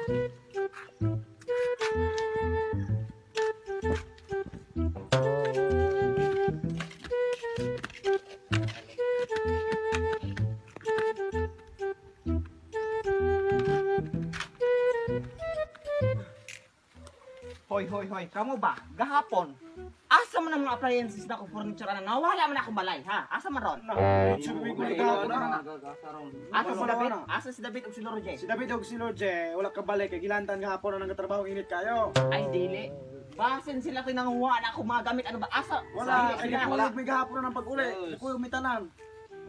Hoy, hoy, hoy, kamo ba? Gahapon, asa man ang mga appliances na ko furniture na nawala man akong balay, ha? Asa man ron? Asa si David? Asa si David og si Lord J? Si David og si Lord J, wala ka balik kay gilantan gahapon ang nagatrabaho init kayo. Ay dili. Basin sila ko'y nanguha na ako mga gamit. Ano ba? Asa? Wala, kay wala may gahapon na ng pag-uli. Kuy umitanan.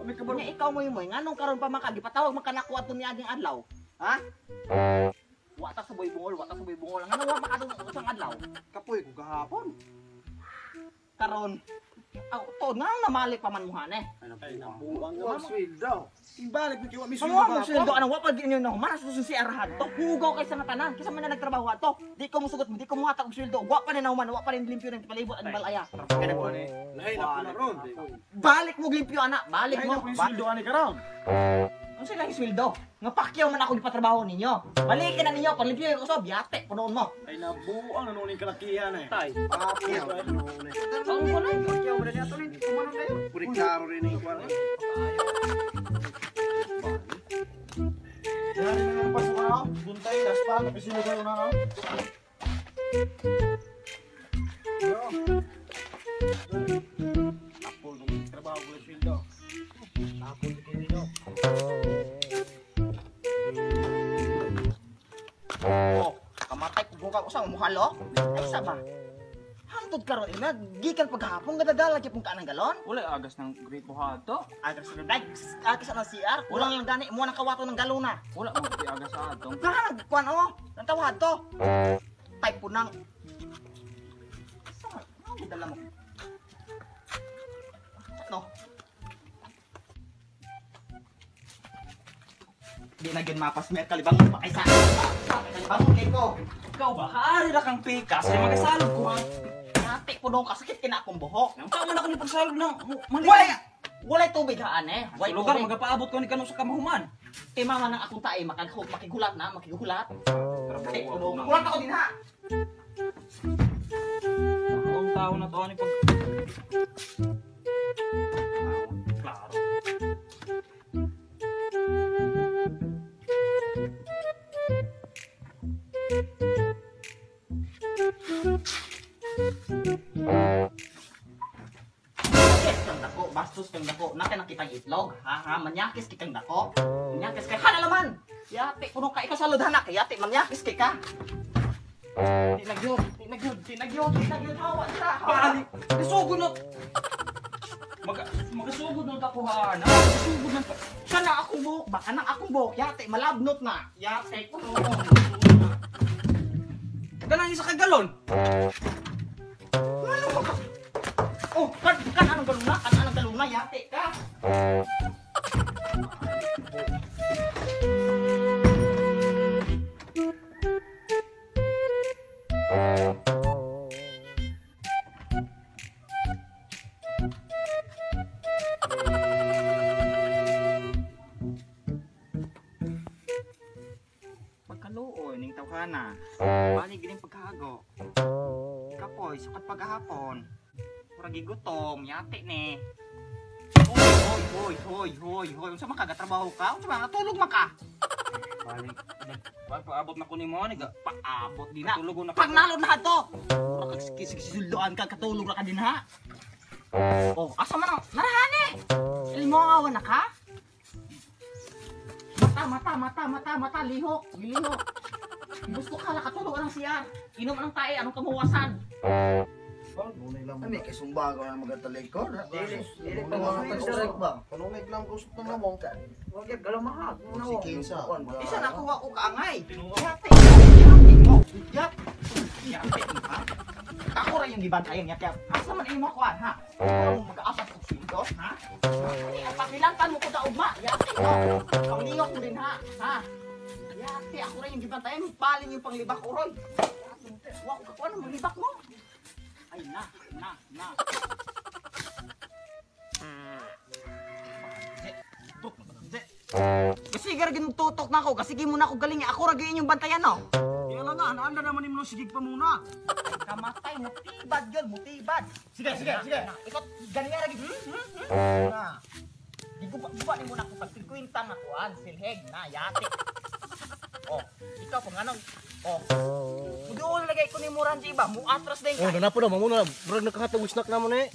Umi ka Nya ikaw mo mo, nganong karon pa maka gipatawag man kanako ato niaging adlaw? Ha? Wa ta sa boy bungol, wa ta sa boy bungol. Ngano wa makadung usang adlaw? Kapoy ko gahapon. Karon. Aw, to nga namali pa man mo hane. Ay, nabuang nga sweldo. Balik mi kiwa mi sweldo. Ano sweldo anang wa pag inyo na human sa si arahan to. Hugaw kay sa nga tanan. Kisa man na nagtrabaho ato. Di ko musugot, di ko muhatag og sweldo. Wa pa ni nahuman, wa pa rin limpyo ng palibot ang balaya. Lahi na po na ron. Balik mo limpyo ana, balik mo. Lahi na po sweldo ani karon. Unsa lang sweldo? Nga pakyaw man ako gipatrabaho ninyo. Balikin na ninyo, panlimpyo yung usob, yate punoon mo. Ay nabuang ano ning kalakihan eh. Tay. Pakyaw. Ang kuno. Pakyaw man niya to nin. Kumanon kayo. Puri klaro rin ning kuan. Dari na ang pasok na. Buntay das pa kapisino kayo na no. Tapol ng trabaho ko sweldo. Tapol kini no. Oh, kamatay ko buka usang muhalo. Ay sa ba? Hangtod karon ina, gikan paghapon gadadala gyud ka ng galon. Wala agas ng gripo hato. Agas ng agas ng CR. Kulang lang gani mo nang kawato ng galon na. Wala mo ti agas ato. Kana kuan oh, nang tawad to. Type po nang. Sa, ano dala mo? No. Di na gyud mapas mer kalibangon pa kaysa. Kalibangon kay ko. Ikaw ba? Haari ra kang pikas kay magasalog ko ha. Nati po doon kasakit kina akong buhok. Nang tama na ko ni pagsalog ng mali. Walay walay tubig haan eh. Walay lugar magapaabot ko ni kanu sa kamahuman. Kay mama nang akong tae makigulat na, makigulat. Kay po doon. Kulat ako din ha. Ang tao na to ani pag klaro. Yes, kang dako, bastos kang dako. Naka nakitang itlog, ha ha, manyakis kay kang dako. Manyakis kay hana laman. Yate kuno ka ikasalod hana kay yate manyakis kay ka. Di nagyod, di nagyod, di nagyod, di nagyod hawa sa. Bali, isugod na. Magasugod na ta ko hana. Magasugod na. Kana akong buhok ba? Kanang akong buhok yate malabnot na. Yate kuno. Kanang isa ka galon. Ano ba ka? Oh, kan anong galon na? Kan anong galon na? Yate ka. Pagkaluoy ning tawhana. Bali gining pagkahago. Kapoy sukat paghahapon. Murag gigutom, yate ni. Hoy, hoy, hoy, hoy, hoy, hoy. Unsa man ka gatrabaho ka? Unsa man natulog man ka? Bali, paabot na ko nimo ani ga. Paabot din na. Tulog na. Pagnalod na to. Murag kag ka katulog ra ka din ha. Oh, asa man ang narahane? Ilmo na ka? Mata, mata, mata, mata, mata, lihok, gilihok. Gusto ka la katulog anang CR. Inom anang tae, anong kamuwasan? Ami kay sumba ko na magatalikod. Dili, dili pa mo ba? Kanunay lang kusot na namo. Wag gyud galumahag. Si Kinsa. Isa na kuha ko kaangay. Yate, yate mo. Yate. Yate ha. Ako ra yung gibantayan yate. Asa man imo kuan ha? Ikaw mo mag-apas og sweldo ha? Ani ang pakilantan mo ko da ugma. Yate mo. Panglingok mo din ha. Ha. Yate ako ra yung gibantayan, palin yung panglibak uroy. Wa ko kakuan ang manglibak mo. Ay na, na, na. Kasi gara gid tutok na ako, kasi mo na ako galing. Ako ra gyud inyong bantayan no. Kaya lang nga, naanda naman nimo sigig pa muna. Kamatay, mutibad yun, mutibad. Sige, sige, sige. Na, ikaw, ganyan ra gid. Na. Giguba-guba nimo na ako pag 50 nga kuan, silheg na yati. Oh, ikaw kung anong oh. Muduol lagay ko ni Moranji ba, mu atras din Oh, ka. na po na mamuna. Murag nakahatag og snack namo ni.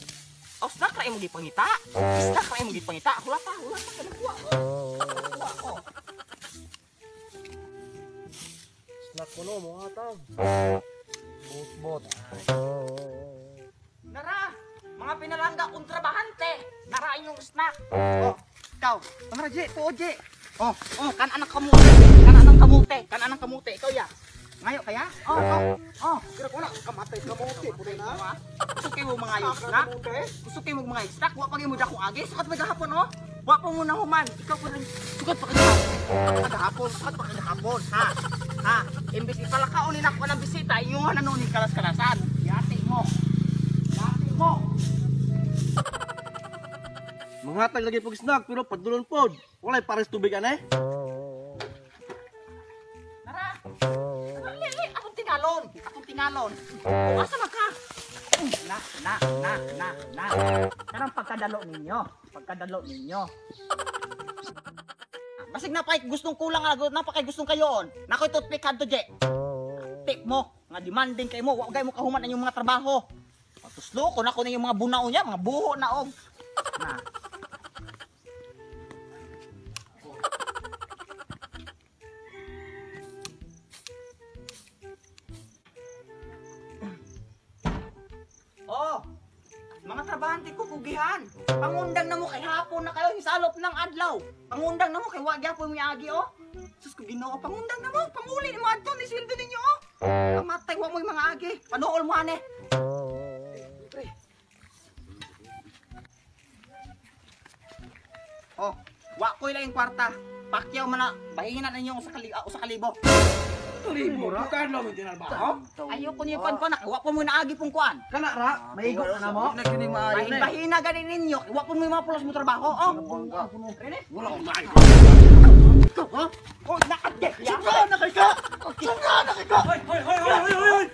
Oh, snack ra imong gipangita. Snack ra imong gipangita. Hulata, hulata ka nakuha ko. Nakuha ko. Snack ko no, mo hatag. Bot-bot. Nara, mga pinalangga kong trabahante. Nara inyong snack. Oh, ikaw. Tama Je, tuo Je. Oh, oh, kan anak kamote. Kan anang kamote, kan anang kamote. Ikaw ya. Ngayo kaya? Oh, oh, oh. Kira ko na kamatay kamote pud na. Gusto kayo mo mga ayos snack? Gusto kayo mo mga snack? Wa pa kayo mo dakong agi. Sukat pa gahapon, oh. Wa pa mo na human. Ikaw po rin. Sukat pa kagahapon. Kagahapon, sukat pa kagahapon, ha? Ha? Imbis ipalakaon ni nako ng bisita, inyong ano ni kalas-kalasan. Yati mo. Yati mo. Manghatag lagi pag snack pero padulon pod. Walay pares tubig ane. Nara. Lili, atong tingalon. Atong tingalon. O, asa man ka? Na, na, na, na, na. Kanang pagkadalo ninyo. Pagkadalo ninyo. Basig na pa'y gustong kulang nga, na pa kay gustong kayoon. Nakoy toothpick kadto, Je. Tip mo, nga demanding kay mo, wa gay mo kahuman ang inyong mga trabaho. Patuslo ko na ko na yung mga bunao niya, mga buho na og. Na. Oh, mga trabahante ko kugihan. Pangundang na mo kay hapon na kayo hisalop ng adlaw. Pangundang na mo kay wa gyapon mo agi oh. Sus ko Ginoo, pangundang na mo, panguli mo adto ni sweldo ninyo oh. Kamatay wa mo yung mga agi. Panuol mo ane. Pre. Oh, wa ko'y laing kwarta. Pakyaw man na, bahingi na ninyo usa ka usa ka libo. Libo ra ka no tinarbaho. Ayoko niyo kuan kuan, wa po mo naagi pong kuan. Kana ra, maigo ka na mo. Na kini maayo na. Bahina gani ninyo, wa po mo yung mga pulos mo trabaho, oh. Rene? Wala akong maayo. Ikaw, ha? Oh, nakadek ya. Sumra na kay ka. Sumra na kay ka. Hoy, hoy, hoy, hoy, hoy, hoy.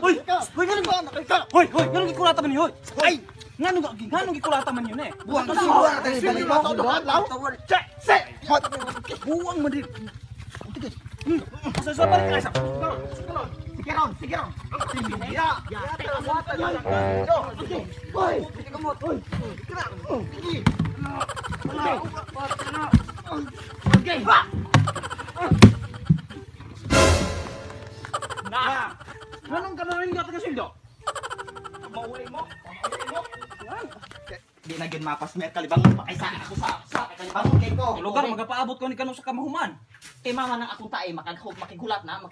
Hoy, Hoy, nganong sumra na kay ka. Hoy, hoy, nganong gikulata man ni hoy? Ay, nganong nganong gikulata man yun eh? Buwang buwang tayo balik mo. Se, se. Buwang man din. Sa sa balik ka sa. Sige ron, sige ron. Ya. Ya, Hoy. Okay. Ba! Na! Nganong kanorin ka taga sweldo? Mauli mo. Mauli mo. Di na gyud mapas mer kalibangon pa kay sa ako sa kalibangon kay ko. Lugar magapaabot ko ni kanu sa kamahuman. Kay mama nang akong tae makigulat na.